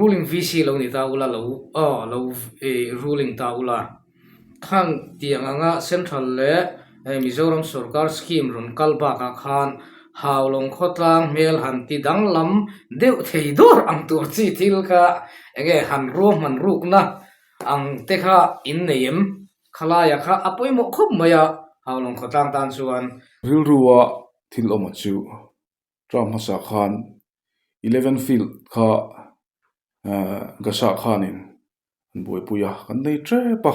Ruling VC lo ni ta ula lo aw lo ruling ta ula. Khang tiang anga Central leh Mizoram sorkar scheme rawn kal bakah khan Haulawng khawtlang hmel han ti danglam deuh thei dawr ang tur chi thil kha enge han ruahman rukna ang te kha in nei em? Khalaia kha a pawimawh khawp mai a Haulawng khawtlang tan chuan. Rilrua thil awm chu Term hmasa khan Eleven Field kha Gasa khanin an buaipui a, kan nei tep a.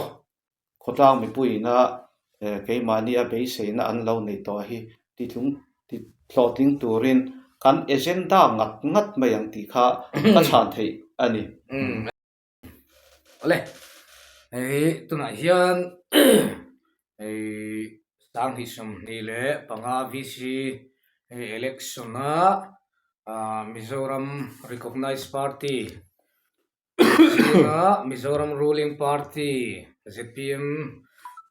Khawtlang mipuiina keimahni a beiseina an lo nei tawh hi titlung ti hlawhtling turin kan agenda ngat ngat mai ang tih kha ka chhan theih a ni. Awle, hei tunah hian hei Sanghnih 25 VC hei election a Mizoram Recognized Party zinga Mizoram Ruling Party zpm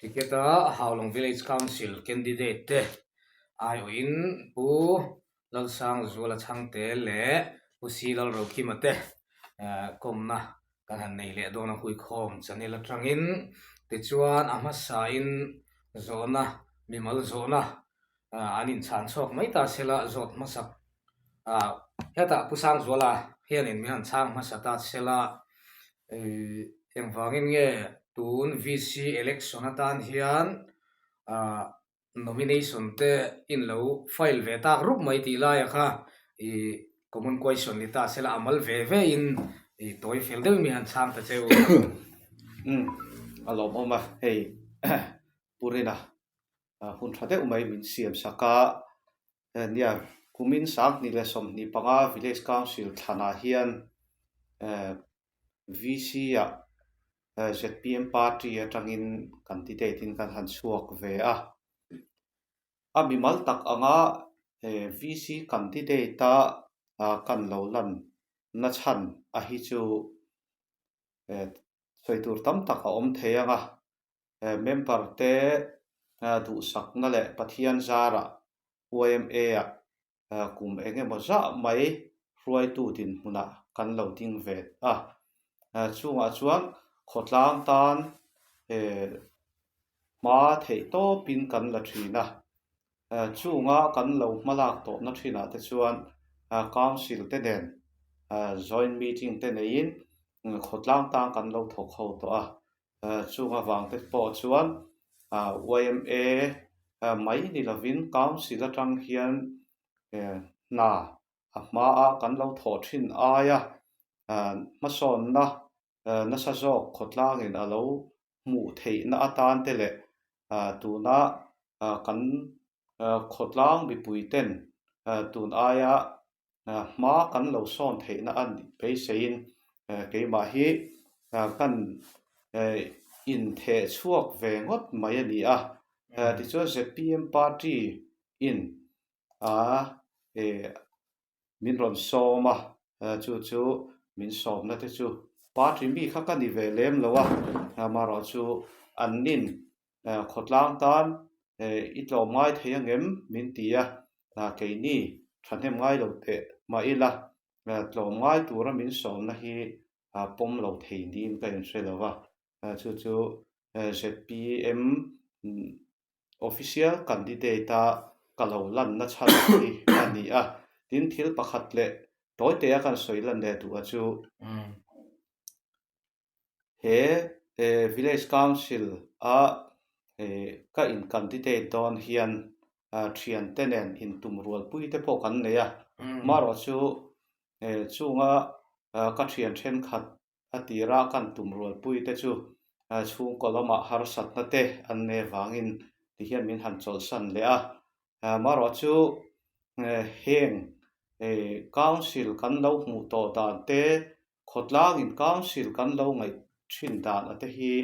ticket a Haulawng Village Council candidate te aiawhin Pu Lalsangzuala Chhangte leh Pu Si Lalrokima te kawmna kan han nei leh dawn a huikhawm channel atangin tichuan a hmasain zawhna mimal zawhna an inchhan chhuak mai ta sela zawt hmasak hetah Pu Sangzuala hianin min han chhang hmasa ta sela engvangin nge tun VC election atan hian Nomination te in lo file ve tak rup mai tih laia kha i common question ni ta sela a mal ve ve in i tawi fel deuh mi han chhang ta che u. Umm a lawmawm a, hei Purina hun tha deuh mai min siam sak a, nia kumin 2025 Village Council thlanah hian VC ah zpm party atangin candidate in kan han chhuak ve a, a mimal tak anga VC candidate a kan lo lan na chhan a hi chu sawi tur tam tak a awm thei ang a, member te duhsakna leh Pathian zarah yma ah kum eng emaw zah mai hruaitu dinhmunah kan lo ding ve a. Chungah chuan khawtlang tan hma theih tawpin kan la thin a. Chunga kan lo hmalak tawhna thinah te chuan council te nen joint meeting te neiin khawtlang tan kan lo thawk ho tawh a. Chung avang te pawh chuan yma mai ni lovin Council atang hian hna a hmaa kan lo thawh thin aia hmasawnna nasa zawk khawtlangin a lo hmuh theihna atan te leh tuna kan khawtlang mipui ten tun aia hma kan lo sawn theihna a nih beiseiin keimah hi kan intheh chhuak ve ngawt mai a ni a. Tichuan zpm party in a min rawn sawm a, chu chu min sawmna te chu party mi kha ka ni ve lem lo a, amaherawhchu an nin Khawtlang tan i tlawm ngai thei angem min ti a, keini thahnem ngai lo teh mah ila tlawm ngai tura min sawmna hi pawm lo thei niin ka inhre lo va, chu chu zpm official candidate a ka lo lanna chhan hi a ni a, tin thil pakhat leh tawi te a kan sawi lan leh duh a chu. He Village Council a ka in candidate dawn hian thiante nen intum rualpui te pawh kan nei a, marawh chu chunga ka thian thenkhat a tira kan tum rualpui te chu chhungkaw lamah harsatna te an nei avangin tihian min han chawlhsan leh a, marawh chu heng Council kan lo hmuh tawh dan te Khawtlangin Council kan lo ngaih thin dan a te hi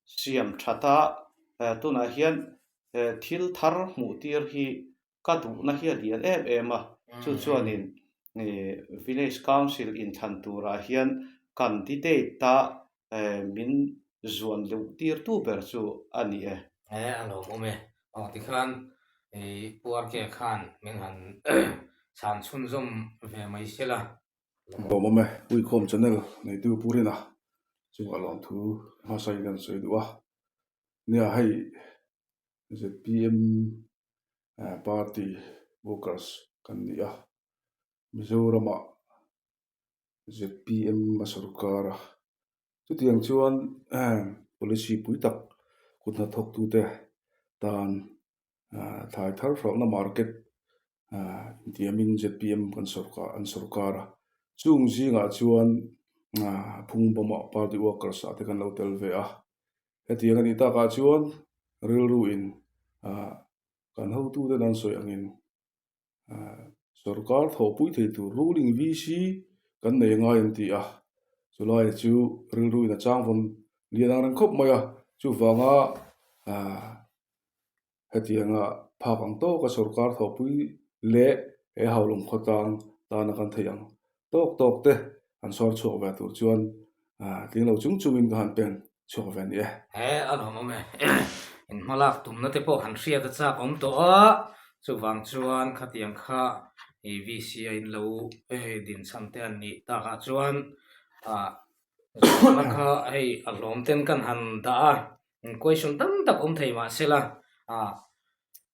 siam that a, tunah hian thil thar hmuh tir hi ka duhna hi a lian em em a, chu chuanin Village Council inthlan turah hian candidate a min zuan luh tir tu ber chu a ni e. A lawmawm e. Aw tikhan Pu RK khan min han chhan chhunzawm ve mai sela. Lawmawm e, Uikhawm channel neitu Pu Rina chungah lawmthu hmasa in kan sawi duh a. Nia hei zpm party workers kan ni a, Mizoramah zpm a sorkar a, chutiang chuan policy pui tak kut hnathawktute tan thlai thar hralhna market intiamin zpm kan sorkar an sorkar a, chung zingah chuan phungbawmah party workers ah te kan lo tel ve a, hetiang a nih takah chuan rilru in kan hotute an sawi angin Sorkar thawhpui thei tur ruling VC kan nei ngai an ti a, chulai chu rilru in a chang vawn lian ang reng khawp mai a, chuvanga hetianga phak ang tawka sorkar thawhpui leh he haulawng khawtlang tana kan theih ang tawk tawk te an sawr chhuak ve tur chuan tling lo chung chungin ka han pen chhuak ve a ni e. He a lawm awm e. In hmalak tumna te pawh han hriat a chak awm tawh a, chuvang chuan khatiang kha i VC a in lo din chhan te an nih takah chuan zawhna kha hei a hlawm ten kan han dah a, question tam tak awm thei mahsela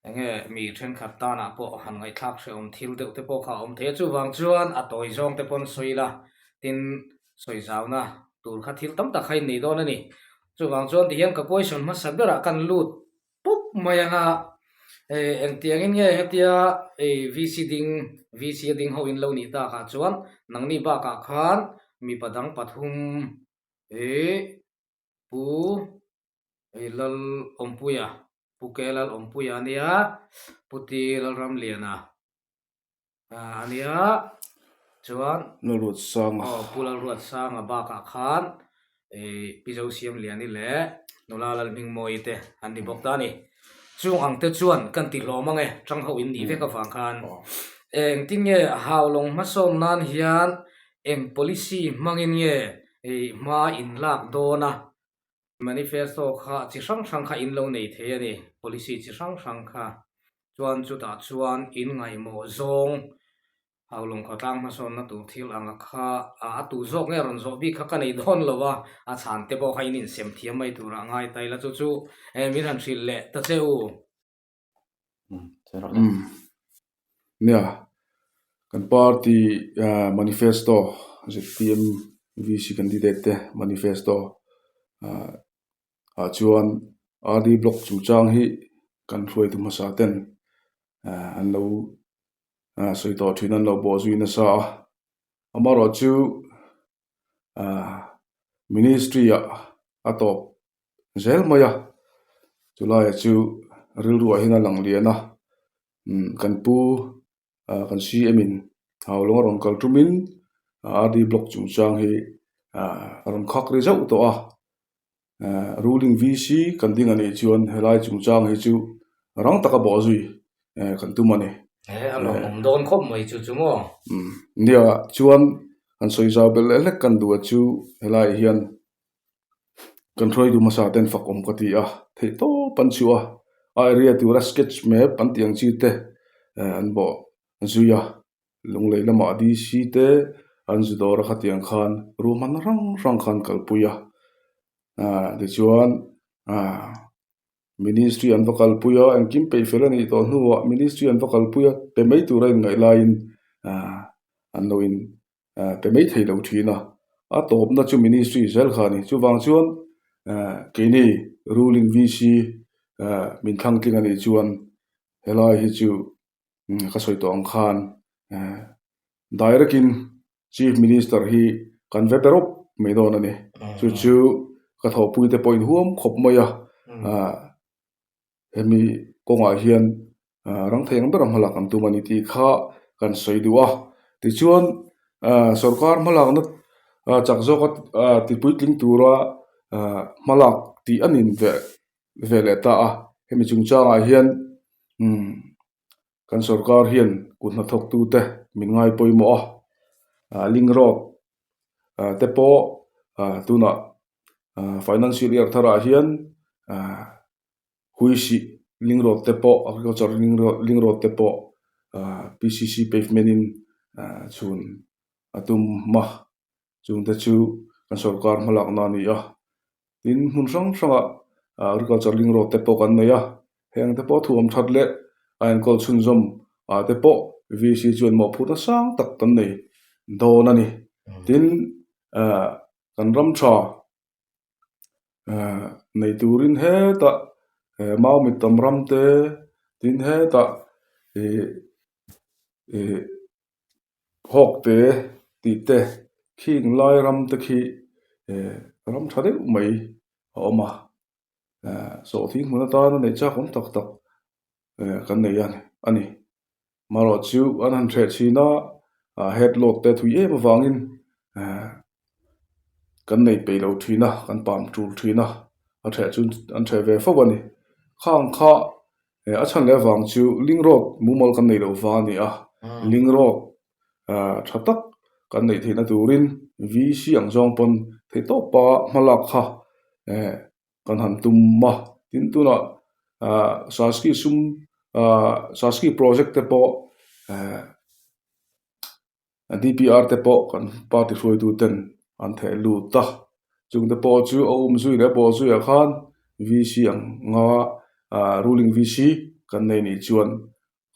Enge mi thenkhat tanah pawh han ngaihthlak hrehawm thil deuh te pawh kha a awm thei a, chuvang chuan a tawi zawng te pawn sawi ila, tin sawi zauna tur kha thil tam tak kha in nei dawn a ni. Chuvang chuan tihian ka question hmasa berah kan lut pup mai ang a, engtiangin nge hetia VC ding, VC a ding ho in lo nih takah chuan nangni bakah khan mipa dang pathum Pu Lal Awmpuia, Pu Ke Lal Awmpuia a nia, Pu Ti Lalramliana a nia, chuan Lalruatsanga. Aw, Pu Lalruatsanga bakah khan Pi Zosiamliani leh Nula Lalhmingmawii te an ni bawk ta a ni. Chung ang te chuan kan ti hlawm ang e, tang ho in nih vek avang khan. Engtin nge Haulawng hmasawn nan hian eng policy hmangin nge hma in lak dawn a? Manifesto kha chi hrang hrang kha in lo nei thei a ni, policy chi hrang hrang kha. Chuan chutah chuan in ngaihmawh zawng Haulawng khawtlang hmasawnna tur thil anga kha a tu zawk nge rawn zawh bik kha ka nei dawn lo a, a chhan te pawh kha in insem thiam mai turah ngai ta ila chu chu min han hrilh leh ta che u. Nia, kan party manifesto zpm VC candidate te manifesto ah chuan RD block chungchang hi kan hruaitu hmasa ten an lo sawi tawh thin an lo bawh zui nasa a, amaherawh chu ministry ah a tawp zel mai a, chulaiah chu rilruah hian a lang lian a, kan pu kan CM in Haulawng a rawn kal tumin RD block chungchang hi a rawn khak ri zauh tawh a. Ruling VC kan ding a nih chuan helai chungchang hi chu rang taka bawh zui kan tum a ni. He a lawmawm dawn khawp mai chu chu maw? Nia chuan han sawi zau belh leh hlek kan duh a chu helai hian kan hruaitu hmasa ten fak awm ka ti a, theih tawp an chhuah a, a area tura sketch map an tih ang chi te an bawh zui a. Lunglei lamah DC te an zu dawr a khatiang khan ruahmanna hrang hrang khan kalpui a ah tichuan ah ministry an va kalpui a engkim peih fel a nih tawh hnuah ministry an va kalpui a pe mai tura inngaih laiin ah an lo in ah pe mai thei lo thin a a tawpna chu ministry zel kha a ni chuvang chuan ah keini ruling VC ah min thlang tling a nih chuan helai hi chu. Ka sawi tawh ang khan direct in chief minister hi kan ve pe rawp mai dawn a ni. Chu chu ka thawhpui te pawh in huam khawp mai a, hemi kawngah hian rang thei ang ber a hmalak an tum a ni tih kha kan sawi duh a. Tichuan sorkar hmalakna chak zawka tipuitling tura hmalak tih a nin ve ve leh ta a, hemi chungchangah hian umm kan sorkar hian kut hnathawktute min ngai pawimawh a, ah link road ah te pawh ah tunah ah financial year tharah hian ah huisih link road te pawh agriculture link road link road te pawh ah P C C pavement in ah chhun. a tum a, chungte chu kan sorkar hmalakna a ni a, tin hmun hrang hrangah agriculture link road te pawh kan nei a, heng te pawh thuam that leh a enkawl chhunzawm ah te pawh VC chuan mawhphurhna sang tak kan nei dawn a ni, tin ah kan ram tha ah nei turin hetah mau mit tam ram te tin hetah ih ih. Hawk te tih te khing lai ram te khi eh ram tha deuh mai a awm a eh sawhthing hmun atana neih chak awm tak tak eh kan nei a a ni marawh chu an han hreh chhin a ah head load te thui em avangin eh kan nei peih lo thin a kan pam tul thin a a hreh chu an hreh ve fo a ni khang kha A chhan leh avang chu link road mumal kan neih loh vang a ni a, link road tha tak kan neih theihna turin VC ang zawng pawn theih tawpa hmalak kha kan han tum a, tin tunah Saski sum Saski project te pawh. DPR te pawh kan party hruaitu ten an theh lut a, chung te pawh chu a um zui leh a bawh zuiah khan VC ang nga ruling VC kan nei nih chuan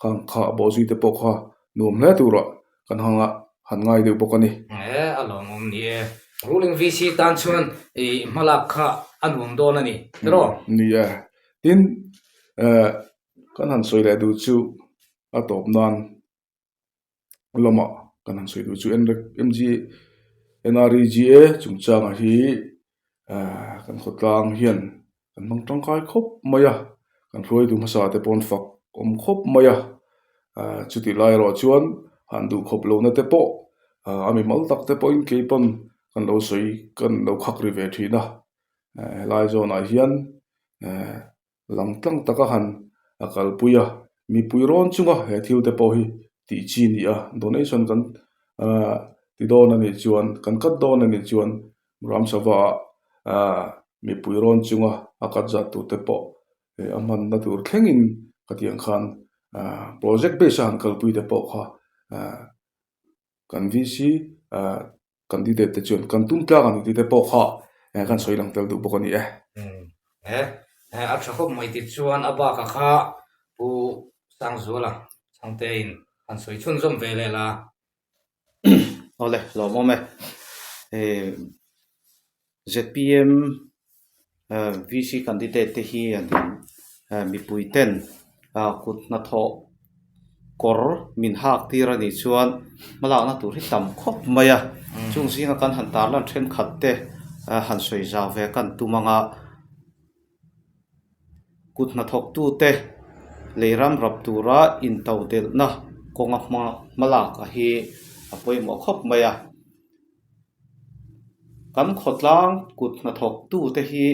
khang kha a bawh zui te pawh kha nuam hle turah kan hang a, han ngai deuh bawk a ni. E, a lawmawm ni e. Ruling VC tan chuan i hmalak kha a nuam dawn a ni, tiraw? Ni e. Tin, kan han sawi leh duh chu a tawp nan lamah kan han sawi duh chu NREGA chungchanga hi ahh kan khawtlang hian kan hmang tangkai khawp mai a kan hruaitu hmasa te pawh an fak awm khawp mai a ahh chutih lai erawh chuan han duh khawp lohna te pawh ahh a mimal tak te pawhin kei pawn kan lo sawi kan lo khak ri ve thin a helai zawnah hian ehh. Lang tlang taka han a kalpui a, mipui rawn chunga he thil te pawh hi tih chi ni a, donation kan ah ti dawn a nih chuan kan cut dawn a nih chuan Ram Sabha ah ah mipui rawn chunga a cut zat tur te pawh eh a hmanna tur thlengin khatiang khan ah project base a han kalpui te pawh kha ah kan VC ah Candidate te chuan kan tum tlak a ni tih te pawh kha kan sawi lang tel duh bawk a ni e. He a tha khawp mai tih chuan a bakah kha Pu Sangzuala Chhangtein han sawi chhunzawm ve leh la. Awle, lawmawm e. ZPM VC candidate te hi an mipui ten kut hnathawh kawr min hak tir a nih chuan hmalakna tur hi tam khawp mai a, chung zinga kan han tarlan thenkhat te han sawi zau ve kan tum ang a, kut hnathawk tute lei ram rap tura intodelhna kawnga hmalak a hi a pawimawh khawp mai a. Kan khawtlang kut hnathawk tute hi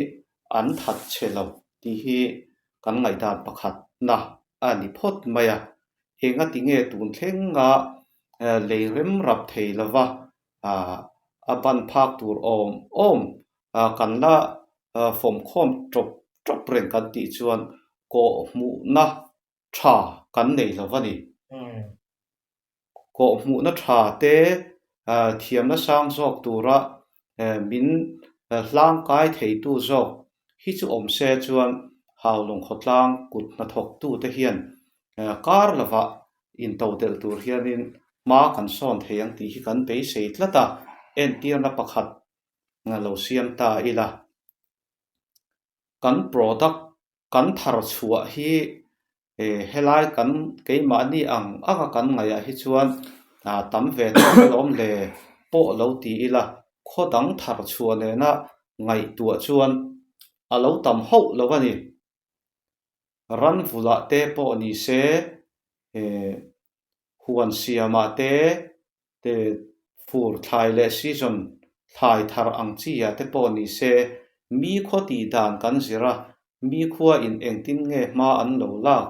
an that che lo tih hi kan ngaihdan pakhat na a ni phawt mai a, enga ti nge tun thlenga lei rem rap thei lova a ban phak tur awm awm kan la fawmkhawm tawp tawp reng kan tih chuan kawh hmuhna tha kan nei lo a ni. Kawhhmuhna tha te thiamna sang zawk tura min hlangkai theitu zawk hi chu awm se chuan Haulawng khawtlang kut hnathawktute hian kar lovah intodelh tur hianin hma kan sawn thei ang tih hi kan beisei tlat a, entirna pakhat lo siam ta ila. Kan product kan thar chhuah hi helai kan keimahni ang anga kan ngaihah hi chuan tam ve tawk alawm le pawh lo ti ila khaw dang thar chhuah nena ngaihtuah chuan a lo tam hauh lo a ni. Ran vulah te pawh ni se huan siamah te te fur thlai leh season thlai thar ang chi ah te pawh ni se, mi khaw tih dan kan zir a, mi khua in engtin nge hma an lo lak?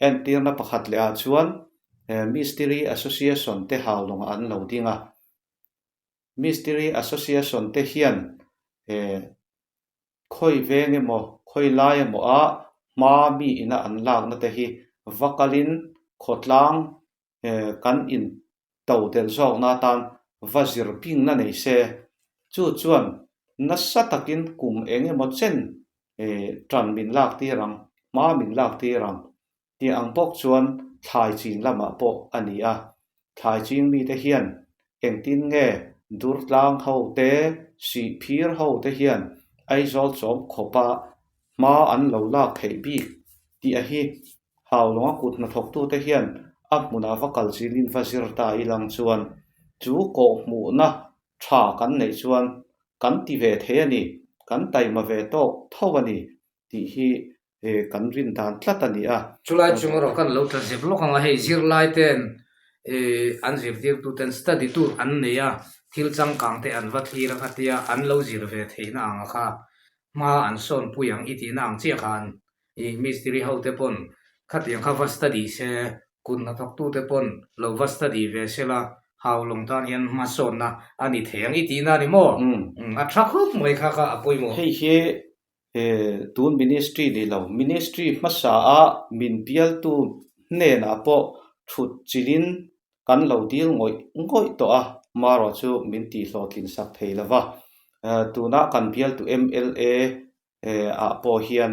Entirna pakhat leh ah chuan Mistiri Association te haulawng ah an lo ding a, Mistiri Association te hian khawi veng emaw, khawi lai emaw ah hma mi ina an lakna te hi va kalin khawtlang kan in to delh zawkna atan va zir bingna nei se, chu chuan nasa takin kum eng emaw chen tan min lak tir ang, hma min lak tir ang tih ang bawk chuan thlai chin lamah pawh a ni a. Thlai ching mite hian engtin nge Durtlang ho te, Sihphir ho te hian Aizawl chawm khawpa hma an lo lak theih bik tih a hi Haulawng a kut hnathawktute hian a hmunah va kal chilin va zir ta ilang chuan chu kawhhmuhna tha kan neih chuan kan ti ve thei a ni, kan taima ve tawk tho a ni tih hi kan rin dan tlat a ni a. Chulai chung erawh kan lo tla zep lawk ang a, hei zirlai ten an zirtirtuten study tour an nei a, thil changkang te an va thlir ang a tia an lo zir ve theihna ang a kha hma an sawnpui ang i tihna ang chiah khan I mistiri ho te pawn khatiang kha va study se, kut hnathawktu te pawn lo va study ve se la, Haulawng tan hian hmasawnna a ni thei ang i tihna a ni maw? A tha khawp mai kha kha a pawimawh. Hei hi tun ministry ni lo, ministry hmasa a min bialtu hnenah pawh thut chilhin kan lo dil ngawih ngawih tawh a, marawh chu min tihhlawhtlin sak thei lo va. Tuna kan bialtu mla ah pawh hian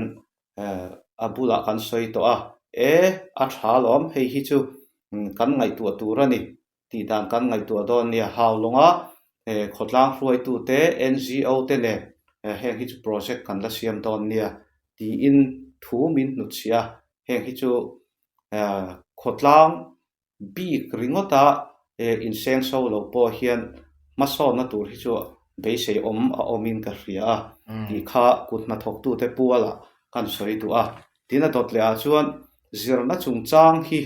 a bulah kan sawi tawh a, e a tha alawm hei hi chu kan ngaihtuah tur a ni tih dan kan ngaihtuah dawn nia Haulawnga khawtlang hruaitute NGO te nen heng hi chu project kan la siam dawn nia tiin thu min hnutchhiah a, heng hi chu khawtlang Bik ringawta inseng so lo pawh hian hmasawnna tur hi chu beisei awm a awmin ka hria a tih kha kut hnathawktute pualah kan sawi duh a. Tin a dawt lehah chuan zirna chungchang hi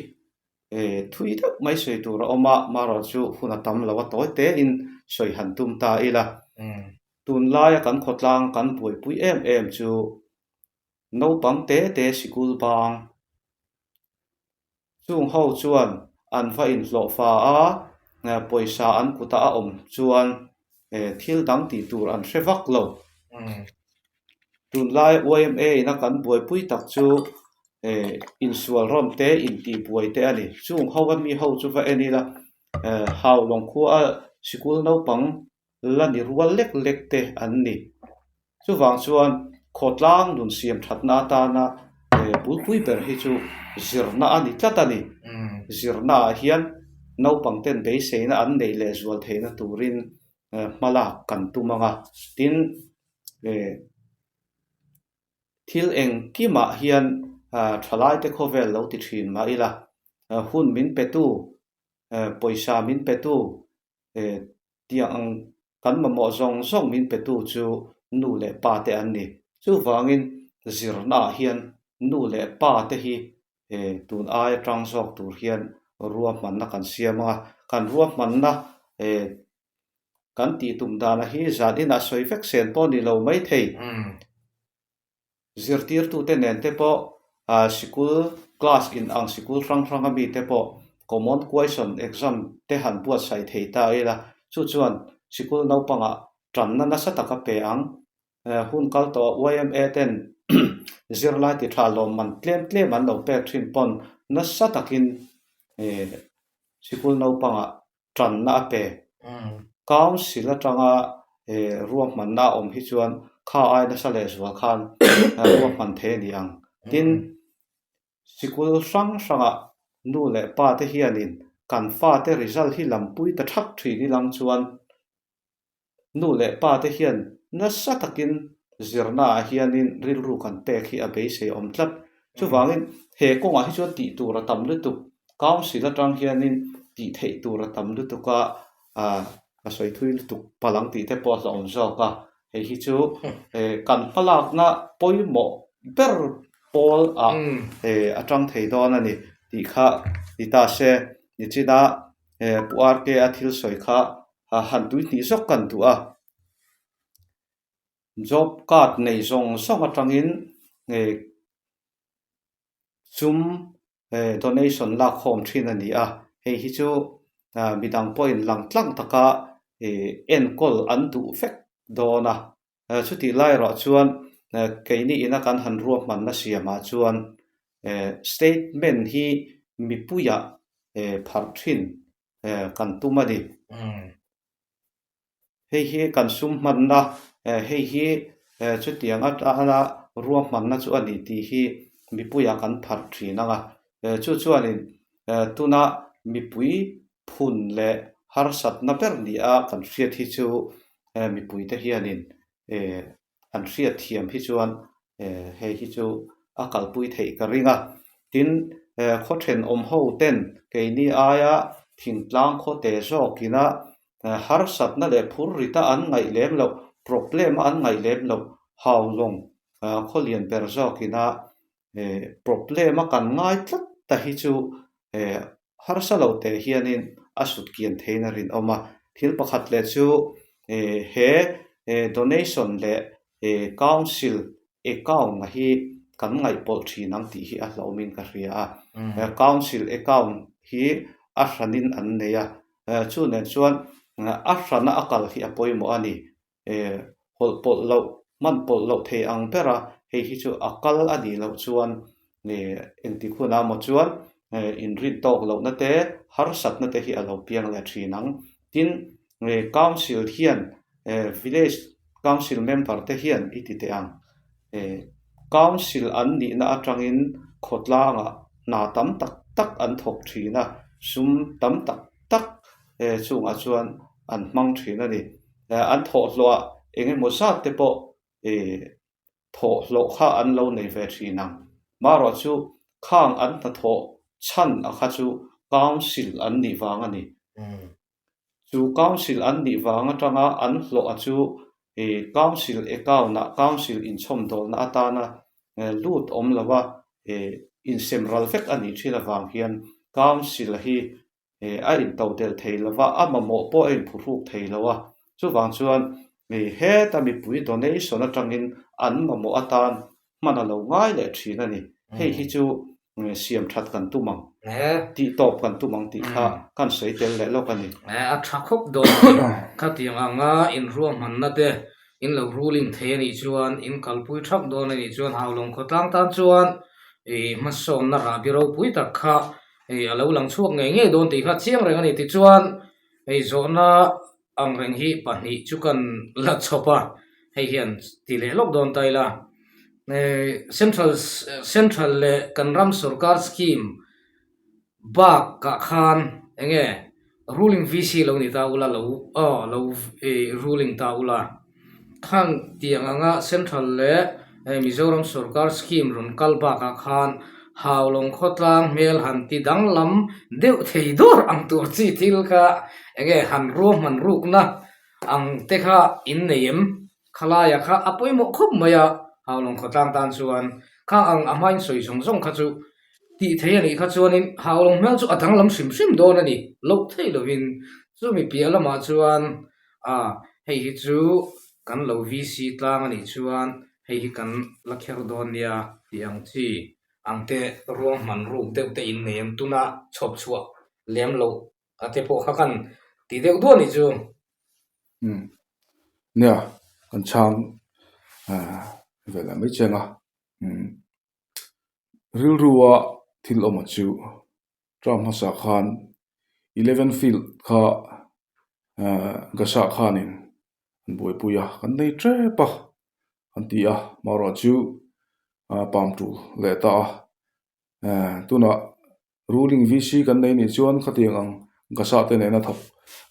thui deuh mai sawi tur a awm a, marawh chu hun a tam lo a tawi tein sawi han tum ta ila. Tunlaia kan khawtlang kan buaipui em em chu naupang te te sikul bang Chung ho chuan an va inhlawh fa a, pawisa an kuta a awm chuan thil dang tih tur an hre vak lo. Tunlai yma ina kan buaipui tak chu insual rawn te intihbuai te a ni. Chung ho a mi ho chu va en ila Haulawng khua a sikul naupang la ni rual lek lek te an ni. Chuvang chuan khawtlang nun siam thatna atana bulpui ber hi chu zirna a ni tlat a ni. Zirna ah hian naupang ten beiseina an neih leh zual theihna turin hmalak kan tum ang a. Tin, thil engkimah hian thalaite khawvel lo ti thin mah ila, hun min petu, pawisa min petu, Tiang ang kan mamawh zawng zawng min petu chu nu leh pa te an ni. Chuvangin zirnaah hian nu leh pa te hi tun ai atang zawk tur hian ruahmanna kan siam ang a. Kan ruahmanna kan tih tum danah hi zan inah sawi vek sen pawh ni lo maithei. Zirtirtute nen te pawh sikul class in ang sikul hrang hrang a mite pawh common question exam te han buatsaih thei ta ila chu chuan sikul naupangah tanna nasa taka pe ang. Hun kal tawh yma ten zirlai ti tha lawmman tlem tlem an lo pek thin pawn nasa takin sikul naupangah tanna a pe. Council atanga ruahmanna a awm hi chuan kha ai nasa leh zual khan ruahman thei a ni ang. Tin, sikul hrang hrangah nu leh pa te hianin kan fate result hi lampui ta thak thin ilang chuan Nu leh pa te hian nasa takin zirna ah hianin rilru kan pek hi a beisei awm tlat. Chuvangin he kawngah hi chuan tih tur a tam lutuk, council atang hianin tih theih tur a tam lutuk a, ah a sawi thui lutuk palh ang tih te pawh a hlauhawm zawk a. Hei hi chu kan hmalakna pawimawh ber pawl ah a tang thei dawn a ni tih kha ni ta se. Nichina Pu RK a thil sawi kha han tui hnih zawk kan duh a, job card nei zawng zawng atangin sum donation lak khawm thin a ni a, hei hi chu midang pawhin lang tlang taka enkawl an duh vek dawn a, chutih lai erawh chuan keini ina kan han ruahmanna siamah chuan statement hi mipuiah pharh thin kan tum a ni. Hei hi kan sum hmanna, hei hi chutiang atana ruahmanna chu a ni tih hi mipuiah kan pharh thin ang a. Chu chuanin tuna mipui phun leh harsatna ber nia kan hriat hi chu mipuite hianin an hriat thiam hi chuan hei hi chu a kalpui theih ka ring a. Tin, khaw thenawm ho ten keini aia thingtlang khawte zawkina harsatna leh phur rita an ngaih lem loh, problem a an ngaih lem loh haulawng khaw lian ber zawkina problem a kan ngai tlat ta hi chu harsa lo teh hianin a sut kian theiin a rinawm a. Thil pakhat leh chu he donation leh council account hi kan ngaihpawlh thin ang tih hi a hlauhawmin ka hria a. Council account hi a hranin an nei a, chu nen chuan a hrana a kal hi a pawimawh a ni. Hawlh pawlh loh, hman pawlh loh thei ang ber a, hei hi chu a kal a nih loh chuan engtik hunah maw chuan inrin tawk lohna te, harsatna te hi a lo piang leh thin ang. Tin, council hian village council member te hian i ti teh ang. Council an nihna atangin khawtlangah hna tam tak tak an thawk thin a, sum tam tak tak chungah chuan an hmang thin a ni. An thawhhlawhah eng emaw zat te pawh thawhhlawh kha an lo nei ve thin ang. Marawh chu khang an hnathawh chhan a kha chu council an nih vang a ni. Chu council an nih vang atanga an hlawh a chu council account ah council inchhawmdawlna atana lut awm lova insem ral vek a nih thin avang hian council hi a intodelh thei lo va, a mamawh pawh a inphuhruk thei lo a. Chuvang chuan heta mipui donation atangin an mamawh atan hman a lo ngai leh thin a ni. Hei hi chu siam that kan tum ang, tih tawp kan tum ang tih kha kan sawi tel leh lawk a ni. A tha khawp dawn a ni. Khatiang anga inruahmanna te in lo ruling thei a nih chuan, in kalpui thak dawn a nih chuan Haulawng khawtlang tan chuan hmasawnna rahbi ropui tak kha Hei a lo lang chhuak ngei ngei dawn tih kha chiang reng a ni. Tichuan hei zawhna ang reng hi pahnih chu kan la chhawp a, hei hian ti leh lawk dawn ta ila. Central Central leh kan ram sorkar scheme bakah khan eng nge Ruling VC lo ni ta ula lo aw lo ruling ta ula khang tiang anga Central leh Mizoram sorkar scheme rawn kal bakah khan Haulawng khawtlang hmel han ti danglam deuh thei dawr ang tur chi thil kha enge han ruahman rukna ang te kha in nei em? Khalaia kha a pawimawh khawp mai a Haulawng khawtlang tan chuan khang ang a hmain sawi zawng zawng kha chu Tih thei a nih kha chuanin Haulawng hmel chu a danglam hrim hrim dawn a ni, loh thei lovin. Chumi piah lamah chuan a hei hi chu kan lo VC tlang a nih chuan hei hi kan la kher dawn nia tih ang chi ang te ruahman ruk deuh te innei an tuna chhawp chhuah lem loh a te pawh kha kan ti deuh duah a nih chu. Umm nia kan chhang velah mai chiang a umm. Rilrua thil awma chu term hmasa khan eleven field kha ahh Gasa khanin an buaipui a kan nei tep a an ti a amaherawh chu ah pam tul leh ta a eh tunah ruling VC kan nei nih chuan khatiang ang Gasa te nena thawk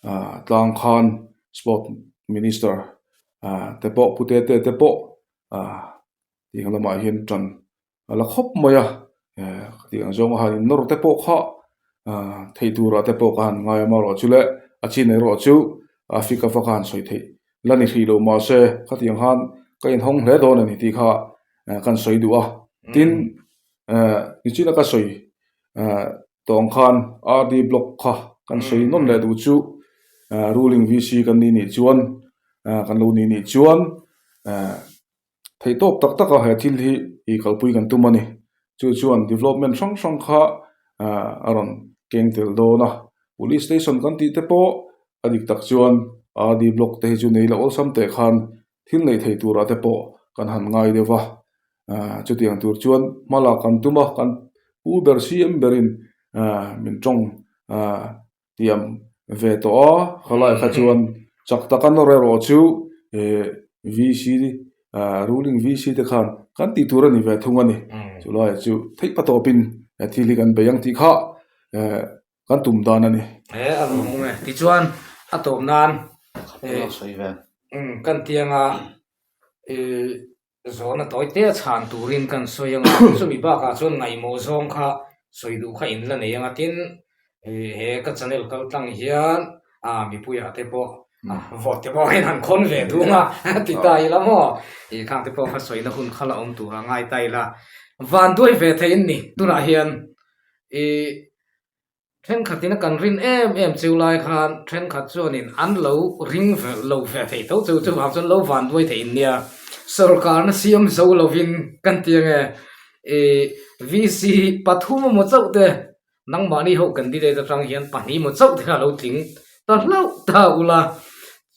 ah tlang khan sport minister ah te pawh pu tete te pawh ah. Tiang lamah hian tan a la khawp mai a, eh tiang zawnga han in nawr te pawh kha ah theih turah te pawh ka han ngai a amaherawh chu le a chin erawh chu a fik a vaka han sawi theih la ni hrih lo mahse khatiang khan ka inhawng hle dawn a ni tih kha eh kan sawi duh a tin eh nichina ka sawi eh tawng khan RD block kha kan sawi nawn leh duh chu eh ruling VC kan ni nih chuan eh kan lo ni nih chuan eh. Theih tawp tak tak a he thil hi ih kalpui kan tum a ni. Chu chuan development hrang hrang kha ah a rawn keng tel dawn a. Police station kan tih te pawh a dik tak chuan RD block te hi chu nei loh awlsam teh khan thil neih theih turah te pawh kan han ngai deuh va. Ah chutiang tur chuan hma lak kan tum a, kan pu ber CM berin ah min tawng ah tiam ve tawh a, khalai kha chuan Chak taka nawr erawh chu VC ruling VC te khan kan tih tur a ni ve thung a ni. Chu laiah chu theih patawpin thil hi kan bei ang tih kha kan tum dan a ni. He a lawm awm e. Tichuan a tawp nan kan tianga Zawhna tawi te a chhan turin kan sawi ang a, chumi bakah chuan ngaihmawh zawng kha sawi duh kha in la nei ang a, tin he ka channel kal tlang hian ah mipuiah te pawh vote te pawh hian han khawn ve duh ang a ti ta ila maw, ih khang te pawh kha sawina hun kha la awm tur a ngai ta ila, van duai ve thei in ni tunah hian ih. Thenkhatin a kan rin em em cheu lai khan thenkhat chuanin an lo ring ve lo ve thei tho cheu chuvang chuan lo van duai thei in nia. Sorkarna siam zo lovin kan ti ange ih VC pathum emaw chauh te nangmahni ho candidate atang hian pahnih emaw chauh te kha a lo tling ta hlauh ta ula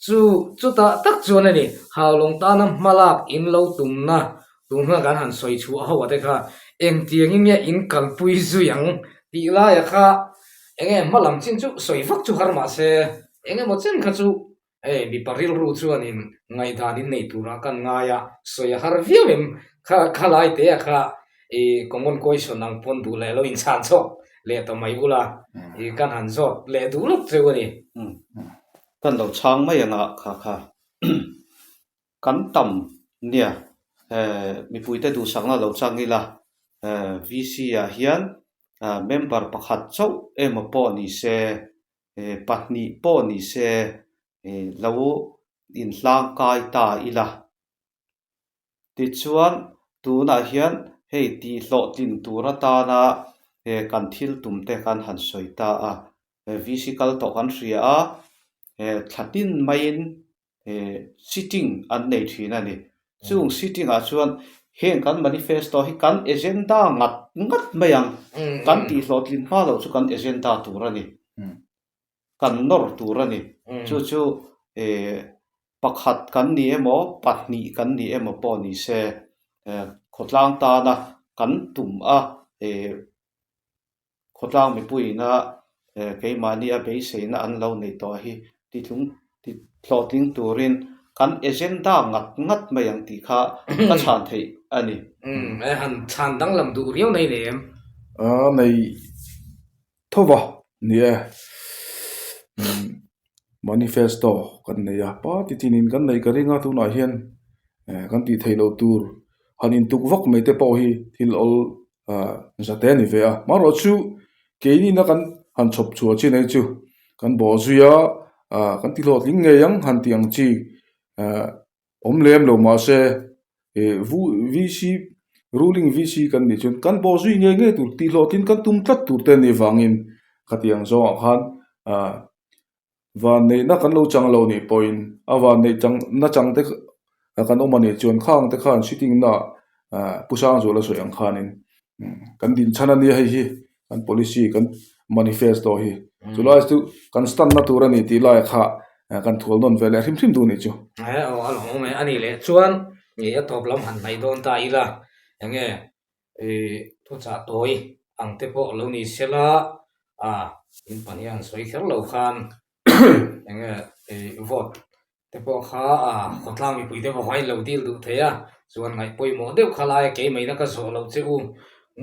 chu chutah tak chuan a ni Haulawng tana hmalak in lo tumna Tun huna kan han sawi chhuah ho ate kha engtiangin nge in kalpui zui ang tih laia kha enge hma lam chin chu sawi vak chu har mah se engemaw chen kha chu hei mipa rilru chuanin ngaihdan in nei turah kan ngai a, sawi a har viau em kha khalai te a kha ih common question ang pawn duh leh lo inchhan chhuak leh ta mai ula ih kan han zawt leh duh lawk cheu a ni. Kan lo chhang mai anga kha kha. Kan tam nia mipuite duhsakna lo chang ila VC ah hian member pakhat chauh emaw pawh ni se, pahnih pawh ni se lo inhlangkai ta ila. Tichuan tunah hian hei tihhlawhtlin tur atana kan thil tum te kan han sawi ta a, VC kal tawh kan hria a, thla tin maiin sitting an nei thin a ni. Chung sitting ah chuan heng kan manifesto hi kan agenda ngat ngat mai ang. Kan tih hlawhtlin hma loh chu kan agenda tur a ni. Kan nawr tur a ni. Chu chu pakhat kan ni emaw pahnih kan ni emaw pawh ni se khawtlang tana kan tum a Khawtlang mipuiina keimahni a beiseina an lo neih tawh hi titlung ti hlawhtling turin kan agenda ngat ngat mai ang tih kha ka chhan theih a ni. Umm e han chhan danglam duh riau nei nei em? A nei tho va ni e. Umm manifesto kan nei a, party tinin kan neih ka ring a tunah hian kan tih theih loh tur han intuk vak mai te pawh hi thil awl ah zate a ni ve a marawh chu keini na kan han chhawp chhuah chin ei chu kan bawh zui a ah kan ti hlawhtling ngei ang han tih ang chi ah awm lem lo mahse ih vu VC ruling VC kan nih chuan kan bawh zui ngei ngei tur tih hlawhtling kan tum tlat tur te a nih vangin khatiang zawngah khan ah. Vanneihna kan lo chang lo nih pawhin a vanneih chang na chang te kan awm a nih chuan khang te khan sitting na Pu Sangzuala sawi ang khanin kan din chhan a nia hei hi kan policy kan manifesto hi chulai chu kan stand na tur a ni tih lai kha kan thual nawn ve leh hrim hrim duh a nih chu. He aw a lawm awm e a nih leh chuan a tawp lam han hnaih dawn ta ila enge Ih thuchah tawi ang te pawh lo ni sela a in pahnih an sawi kher lo khan eng nge ih vote te pawh kha a khawtlang mipui te pawh kha in lo dil duh thei a chuan ngaih pawimawh deuh kha lai a keimahina ka zawh loh che u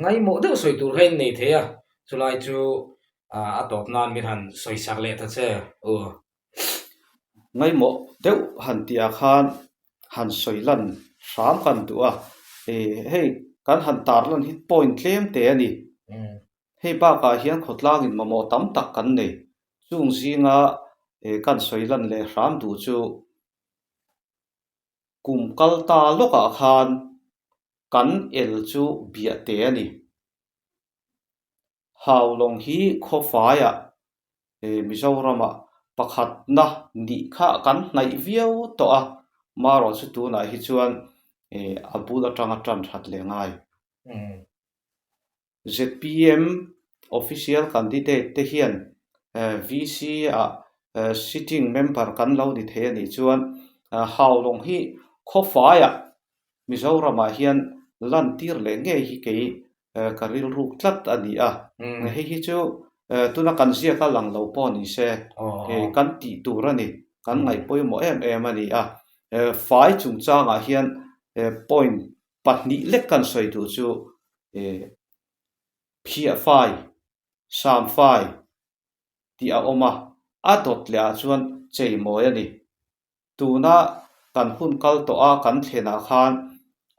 ngaimawh deuh sawi tur kha in nei thei a chulai chu a tawp nan min han sawi sak leh ta che u. Ngaimawh deuh han tihah khan han sawi lan hram kan duh a, hei kan han tar lan hi point tlem te a ni. Hei bakah hian khawtlangin mamawh tam tak kan nei. Chung zinga kan sawi lan leh hram duh chu kum kal ta lawkah khan kan el chu biah te a ni. Haulawng hi khawfaiah Mizoramah pakhatna nih kha kan hnaih viau tawh a, marawh chu tunah hi chuan a bul atanga tan that leh ngai. Zpm official candidate te hian VC ah sitting member kan lo ni thei a nih chuan Haulawng hi khawfaiah Mizoramah hian lantir leh ngei hi kei ka rilruk tlat a ni a. Hei hi chu tuna kan ziak a lang lo pawh ni se kan tih tur a ni. Kan ngaih pawimawh em em a ni a. Fai chungchangah hian point pahnih lek kan sawi duh chu phiah fai, sam fai tih a awm a, a dawt leh ah chuan cheimawi a ni. Tuna kan hun kal tawh a kan thlenah khan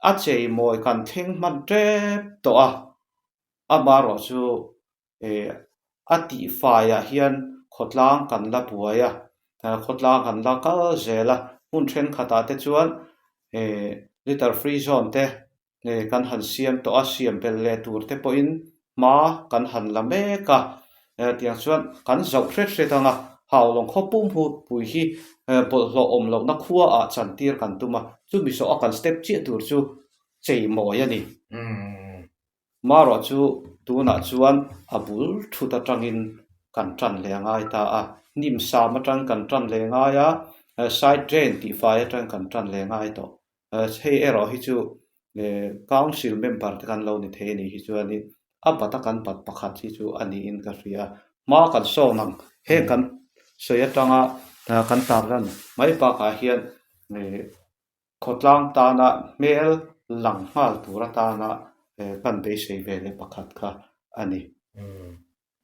a cheimawi kan thleng hman tep tawh a, amaherawh chu a tihfaiah hian khawtlang kan la buai a, khawtlang kan la kal zel a, hmun thenkhatah te chuan litter free zone te kan han siam tawh a, siam belh leh tur te pawhin hma kan han la mek a, tiang chuan kan zoh hret hret ang a, Haulawng khaw pum pui hi bawlhhlawh awm lohna khua ah chantir kan tum a, chumi zawh a kan step chiah tur chu cheimawi a ni. Marawh chu tunah chuan a bul thut atangin kan tan leh a ngai ta a, hnim sam atang kan tan leh ngai a, side drain tihfai atang kan tan leh ngai tawh. Hei erawh hi chu council member te kan lo ni thei a nih hi chuanin a bat a kan bat pakhat hi chu a niin ka hria. Hma kan sawn ang heng kan sawi atanga kan tarlan mai bakah hian Khawtlang tana hmel lang nghal tur atana kan beisei ve leh pakhat kha a ni.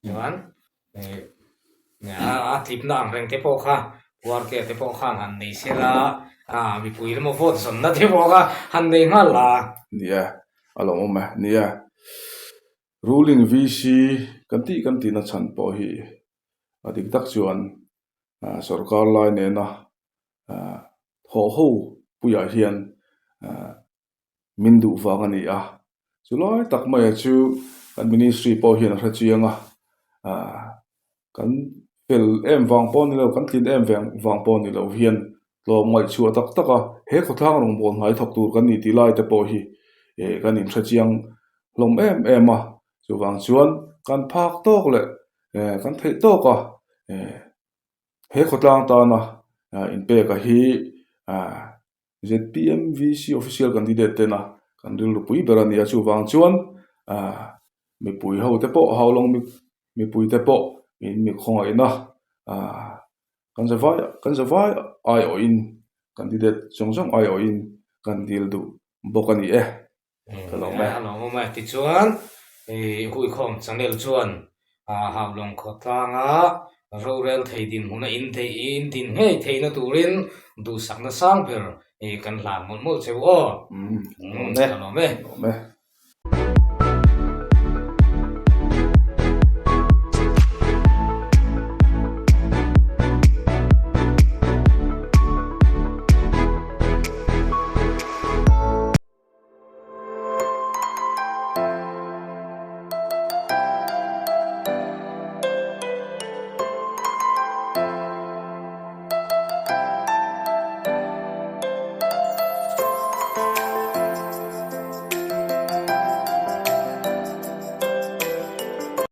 Chuan a tlipna ang reng te pawh kha URK te pawh khan han nei se la, mipui lama vote zawnna te pawh kha han nei nghal la. Nia, a lawmawm e. Nia, ruling VC kan tih kan tihna chhan pawh hi a dik tak chuan sorkar lai nena thawh ho puiah hian min duh vang a ni a, chu lai tak maia chu kan ministry pawh hian a hre chiang a, kan fel em vang pawh ni lo kan tlin em vang pawh ni lo hian tlawm ngaihchhuah tak tak a, he khawthlang rawngbâwl hnai thawk tur kan ni tih lai te pawh hi kan inhre chiang hlawm em em a, chuvang chuan kan phak tawk leh kan theih tawk a. He khawtlang tana inpeka hi zpm VC official candidate tena kan rilru pui ber a ni a, chuvang chuan mipui ho te pawh Haulawng mipui te pawh in mi khawngaihna kan zavai kan zavai aiawhin candidate zawng zawng aiawhin kan dil duh bawk a ni e. Ka lawm e. A lawm awm e. Tichuan, i Huikhawm channel chuan Haulawng khawtlanga rorel thei dinhmuna in theih in din ngei theihna turin duhsakna sang ber kan hlan mawlh mawlh cheu aw. Ka lawm e. Ka lawm e. Ka lawm e.